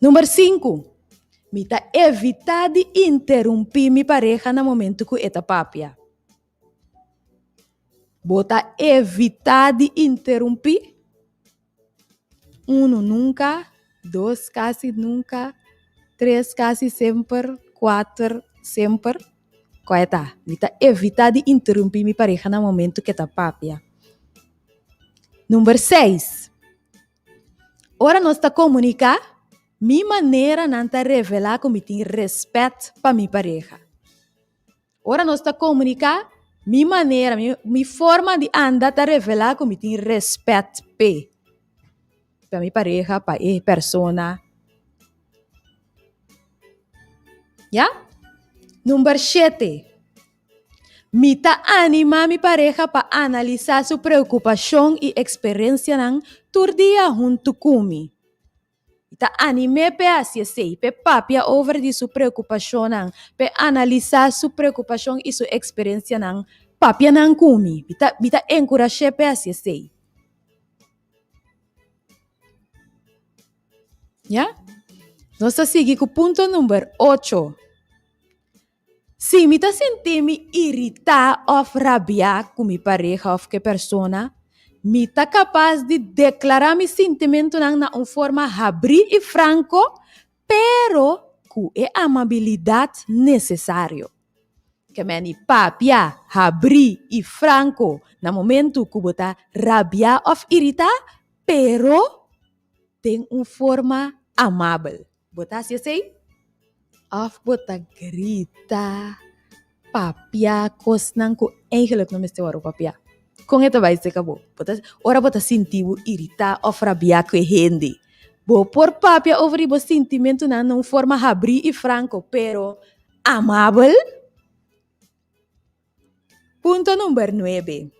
Number sinku, mi ta evitá di interumpí mi pareha na momentu ku e ta papia. Bo ta evitá di interumpí? Unu, nunka, dos, kasi nunka, tres, kasi semper, kuater, semper. Kua e ta? Mi ta evitá di interumpí mi pareha na momentu ku e ta papia. Number seis, ora nos ta komuniká, mi maneranan ta revelá ku mi tin rèspèt pa mi pareha. Ora nos ta komuniká, mi manera, mi, mi forma di anda ta revelá ku mi tin rèspèt p'e, pa mi pareha, pa e persona. Ya? Number shete, Mi ta animá mi pareha pa analisá su preokupashon i eksperensianan tur dia huntu ku mi. Mi ta anim'é p'e hasi esei, p'e papia over di su preokupashonnan, p'e analisá su preokupashon i su eksperensianan, papia nan ku mi. Mi ta mi ta enkurash'é p'e hasi esei. Ya? Nos ta sigui ku punto number ocho. Si mi ta sinti mi iritá òf rabiá ku mi pareha òf ku e persona, Mi ta kapas di deklará mi sintimentunan na un forma habrí i franko, pero ku e amabilidat nesesario. Ke meni papia habrí i franko na momentu ku bo ta rabiá òf iritá, pero den un forma amabel. Bo ta hasi esei? Òf bo ta grita, papia kosnan ku eigenlik no mester wòrdu papiá? Kon e ta bai seka bo? Bo ta, ora bo ta sinti bo iritá òf rabiá ku e hende, bo por papia over di bo sintimentunan na un forma habrí i franko, pero amabel? Punto number nuebe.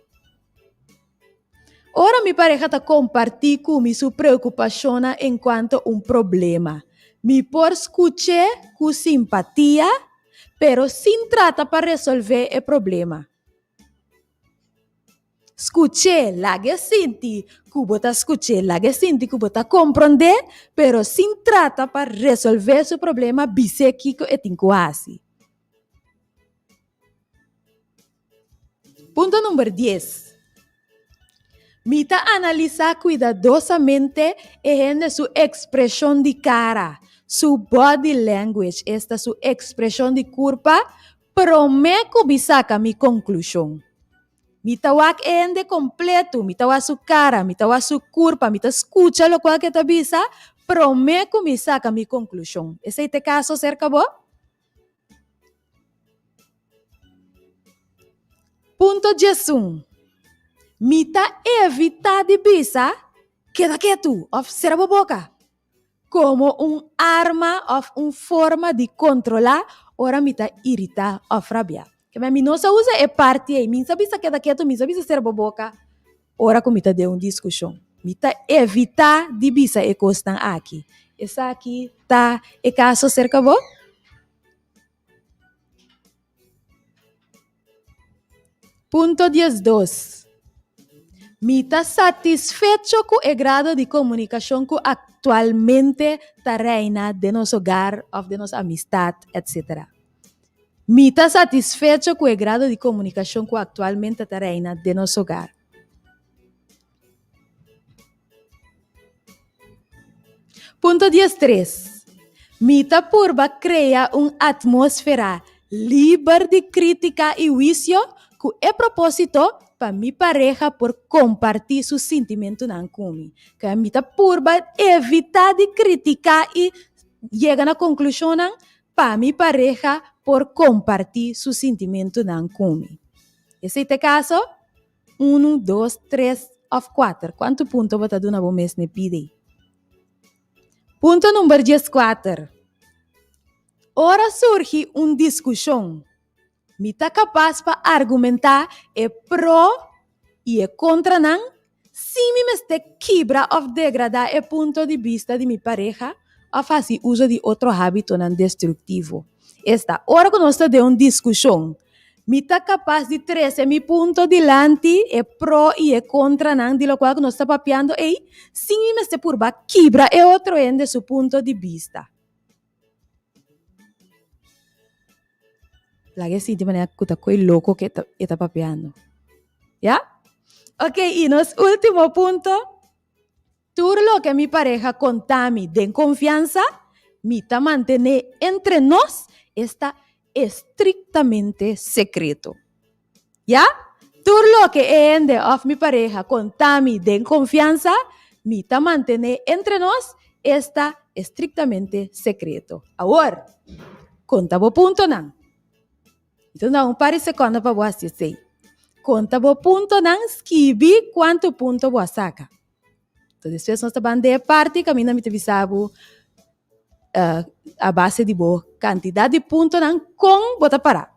Ora mi pareha ta kompartí ku mi su preokupashonnan enkuanto un problema, mi por skuch'é ku simpatia, pero sin trata pa resolvé e problema. Skuch'é, lag'é sinti ku bo ta skuch'é, lag'é sinti ku bo ta komprondé, pero sin trata pa resolvé su problema, bis'é kiko e tin ku hasi. Punto number dies, Mi ta analisá kuidadosamente e hende su ekspreshon di kara, su body language, esta su ekspreshon di kurpa, Promé ku mi saka mi konklushon, mi ta wak e hende kompletu, mi ta wak su kara, mi ta wak su kurpa, mi ta skucha lokual ku e ta bisa promé ku mi saka mi konklushon. Esei ta e kaso serka bo? Punto diesun, Mi ta evitá di bisa, Keda ketu òf sera bo boka. Komo un arma òf un forma di kontrolá ora mi ta iritá òf rabiá. Keme mi no sa usa e parti ei, mi sa bisa keda ketu, mi sa bisa sera bo boka ora ku mi ta den un diskushon. Mi ta evitá di bisa e kosnan aki. Esaki ta e kaso serka bo? Punto diesdos, Mi ta satisfecho ku e grado di komunikashon ku aktualmente ta reina den nos hogar òf den nos amistat, etsetera. Mi ta satisfecho ku e grado di komunikashon ku aktualmente ta reina den nos hogar. Punto diestres, Mi ta purba krea un atmósfera liber di krítika i huisio ku e propósito pa mi pareha por kompartí su sintimentunan ku mi. Kaya mi ta purba evitá di kritiká i yega na konklushonnan pa mi pareha por kompartí su sintimentunan ku mi. Esei ta e kaso? Unu, dos, tres òf kuater. Kuantu punto bo ta duna bo mes n'e pidi? Punto number dieskuater, Ora surgi un diskushon, mi ta kapas pa argumentá e pro i e kontranan sin mi mester kibra òf degradá e punto di bista di mi pareha òf hasi uso di otro hábitonan destruktivo. Esta, ora ku nos ta den un diskushon, mi ta kapas di trese mi punto dilanti, e pro i e kontranan di lokual ku nos ta papiando ei, sin mi mester purba kibra e otro hende su punto di bista. Laga e sinti manera ku ta koe loko ku e ta papiando. Ya? Ok, i nos último punto. Tur loke mi pareha konta mi den konfiansa, mi ta mantené entre nos, esta estriktamente sekreto. Ya? Tur loke e hende òf mi pareha konta mi den konfiansa, mi ta mantené entre nos, esta estriktamente sekreto. Awor, konta bo puntonan. Mi ta duna un par di sekondo pa bo hasi esei. Konta bo puntonan, skibi kuantu punto bo a saka. Enton despues nos ta ban den e parti kaminda mi ta bisa bo a base di bo kantidat di puntonan kon bo ta para.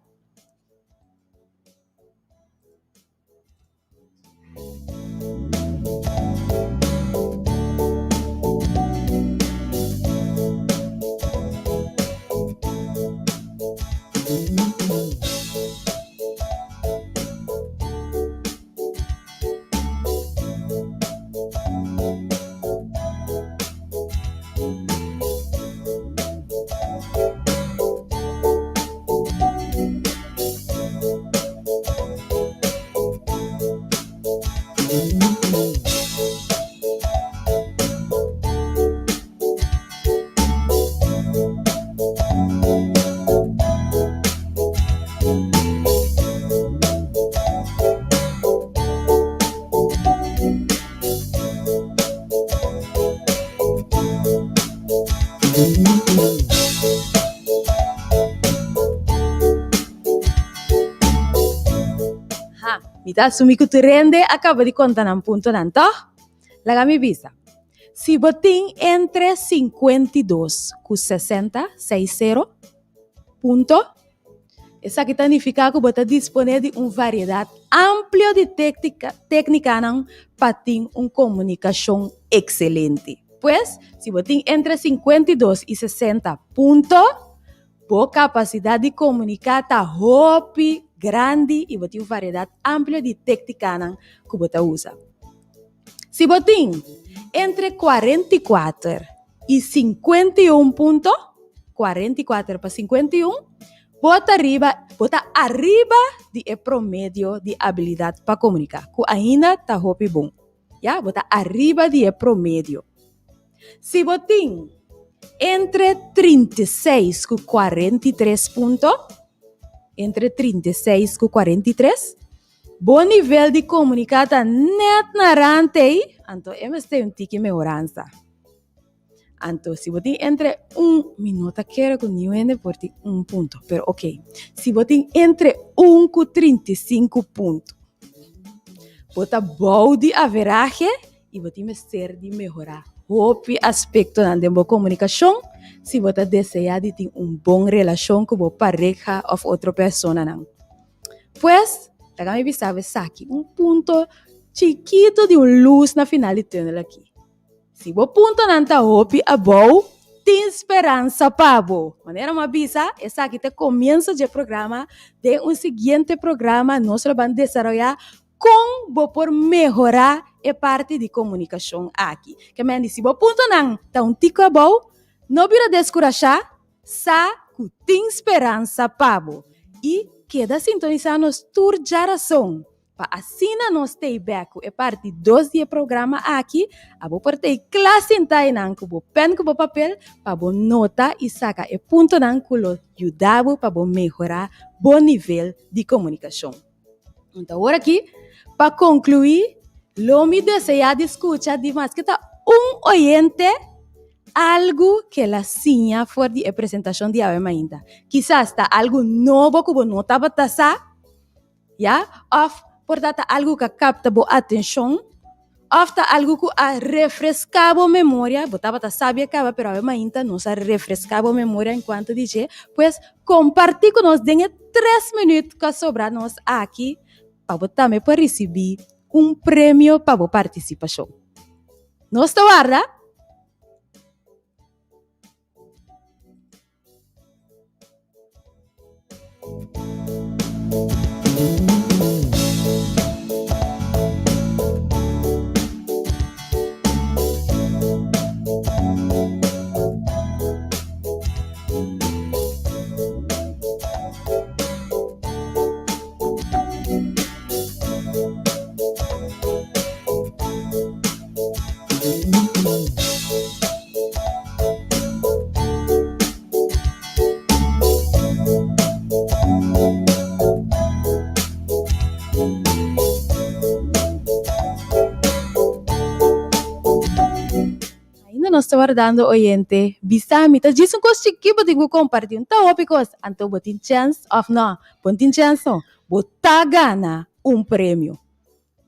Ha, mi ta asumi ku tur hende a kaba di konta nan puntonan, tòg? Laga mi bisa, si bo tin entre 52 ku 60, seis sero, punto, Esaki ta nifiká ku bo ta disponé di un variedat amplio di téknikanan pa tin un komunikashon ekselente. Pues, si bo tin entre 52 i 60 punto, bo kapasidat di komuniká ta hopi grandi i bo tin un variedat amplio di téktikanan ku bo ta usa. Si bo tin entre 44 i 51 punto, 44 pa 51, bo ta riba, bo ta ariba di e promedio di abilidat pa komuniká, ku ainda ta hopi bon. Ya, bo ta ariba di e promedio. Si bo tin entre 36 ku 43 punto, entre 36 ku 43, Bo nivel di komuniká ta nèt na rant ei, anto e mester un tiki mehoransa. Anto si bo tin entre un, mi no ta kere ku niun hende por tin un punto, pero ok, si bo tin entre un ku 35 punto, bo ta bou di averahe i bo tin mester di mehorá hopi aspektonan den bo komunikashon si bo ta deseá di tin un bon relashon ku bo pareha òf otro personanan. Pues, laga mi bisa bo esaki, un punto chikito di un lus na final di tùnel aki. Si bo puntonan ta hopi abou, tin speransa pa bo. Manera mi a bisa, esaki ta e komienso dje programa. Den un siguiente programa nos lo ban desaroyá kon bo por mehorá e parti di komunikashon aki. Ke men di si bo puntonan ta un tiko abou, no bira deskurashá, Sa ku tin speransa pa bo i keda sintonisá nos tur djarason pa asina nos tei bek ku e parti dos di e programa aki. Abo por tei kla sintá einan ku bo pèn ku bo papel pa bo nota i saka e puntonan ku lo yuda bo pa bo mehorá bo nivel di komunikashon. Anto awor aki, pa konkluí, lo mi deseá di skucha di maske ta un oyente algu ku el a siña for di e presentashon di awe mainta. Kisas ta algu nobo ku bo no tabata sa, ya, òf por ta ta algu ku a kapta bo atenshon. Òf ta algu ku a refreská bo memoria, bo tabata sabi a kaba pero awe mainta nos a refreská bo memoria en kuanto di dje, pues kompartí ku nos den e tres minüt ku a sobra nos aki pa bo tambe por risibí un premio pa bo partisipashon. Nos ta warda! Ainda nos ta wardando oyente. Bisa mi ta djis un kos chikí bo tin ku kompartí. Un ta hopi kos. Anto bo tin chèns òf nò? Bo no tin chèns no. Bo ta gana un premio.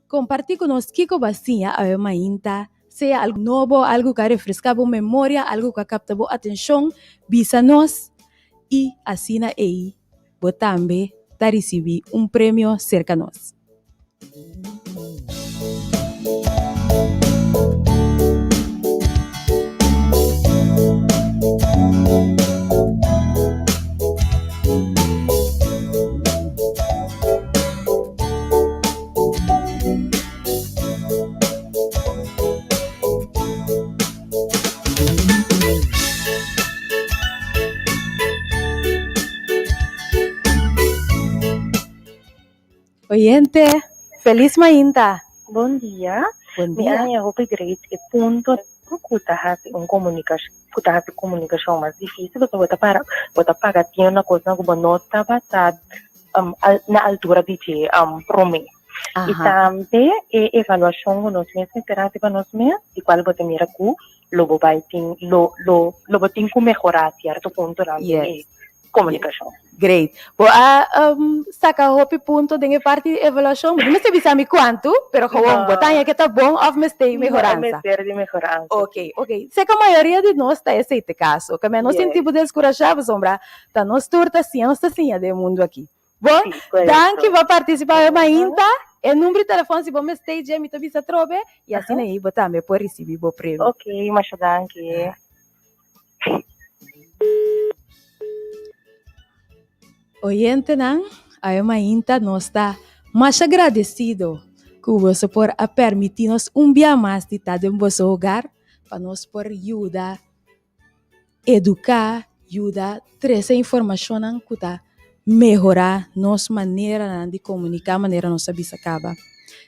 Kompartí ku nos kiko bo a siña awe mainta, sea algu nobo, algu ku a refreská bo memoria, algu ku a kapta bo atenshon, bisa nos i asina ei bo tambe ta risibí un premio serka nos. Oyente, felis mainta. Bon dia. Bon Mi dia. a haña hopi great e punto ku ta hasi un komunikashon ku ta hasi komunikashon mas difísil pasobra bo ta para bo ta paga tino na kosnan ku bo no tabata na altura di dje promé. I tambe e evaluashon ku nos mes mester hasi pa nos mes di kual bo ta mira ku lo bo bai tin lo lo lo bo tin ku mehorá sierto puntonan den e komunikashon. Great. Bo a um, saka hopi punto den e parti di evaluashon. Bo no mester bisa mi kuantu, pero gewoon bo ta haña ke ta bon òf mester mehoransa. No, mester di mehoransa. Ok, ok. Seka mayoria di nos ta esei te kaso. Kambia no sinti bo deskurashá pasobra ta nos tur ta siña, nos ta siña den e mundu aki. Bon, danki pa partisipá e mainta. E number di telefòn si bo mester dje mi ta bisa atrobe i asina ei bo tambe por risibí bo premio. Ok, masha danki. Oyentenan, awe mainta nos ta masha gradesido ku boso por a permití nos un bia mas di ta den boso hogar pa nos por yuda eduká, yuda trese informashonnan ku ta mehorá nos maneranan di komuniká manera nos a bisa kaba.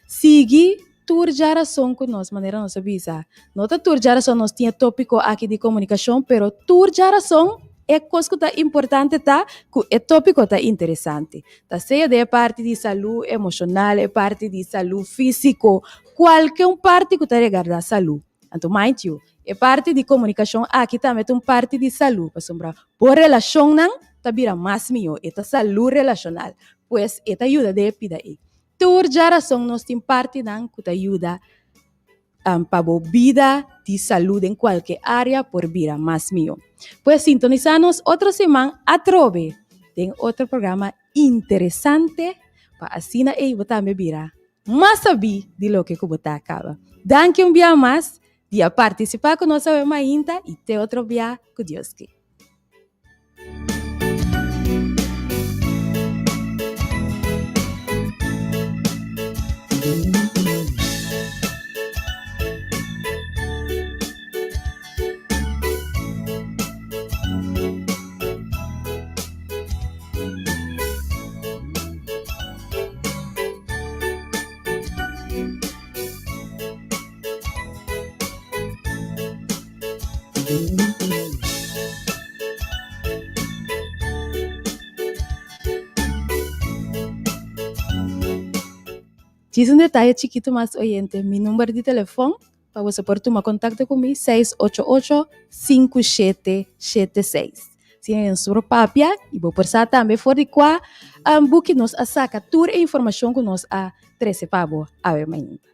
Sigui tur djarason ku nos manera nos a bisa. No ta tur djarason nos tin e tópiko aki di komunikashon, pero tur djarason e kos ku ta importante ta ku e tópiko ta interesante. Ta sea den e parti di salú emoshonal, e parti di salú físiko, kualke un parti ku ta regardá salú. Anto mind you, e parti di komunikashon aki tambe ta un parti di salú, pasobra bo relashonnan ta bira mas mihó, e ta salú relashonal, pues e ta yuda den e pida ei. Tur djarason nos tin partinan ku ta yuda pa bo bida di salú den kualke área por bira mas mihó. Pues sintonisá nos otro siman atrobe den otro programa interesante pa asina ei bo tambe bira Mas sabí di loke ku bo ta kaba. Danki un bia mas di a partisipá ku nos awe mainta i te otro bia ku Dios ke. Djis un detaye chikitu mas oyente, mi number di telefon pa boso por tuma kontakto ku mi 688 5776. Si en sur papia y bo por sa tambe for di kua um, buki nos a saka tur e informashon ku nos a trese pa bo awe mainta.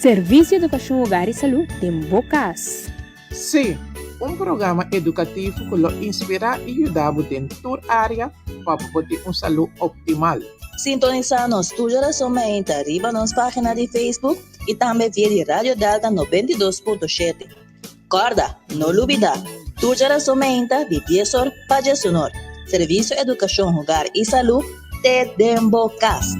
Servisio Edukashon Hogar i Salú den bo kas. Sí, un programa edukativo ku lo inspirá i yuda bo den tur área pa bo por tin un salú optimal. Sintonisá nos tur djarason mainta riba nos página di Facebook i tambe via di Radio Delta 92.7. Kòrda, no lubidá, tur djarason mainta di dies or pa djesunor, Servisio Edukashon Hogar i Salú te den bo kas.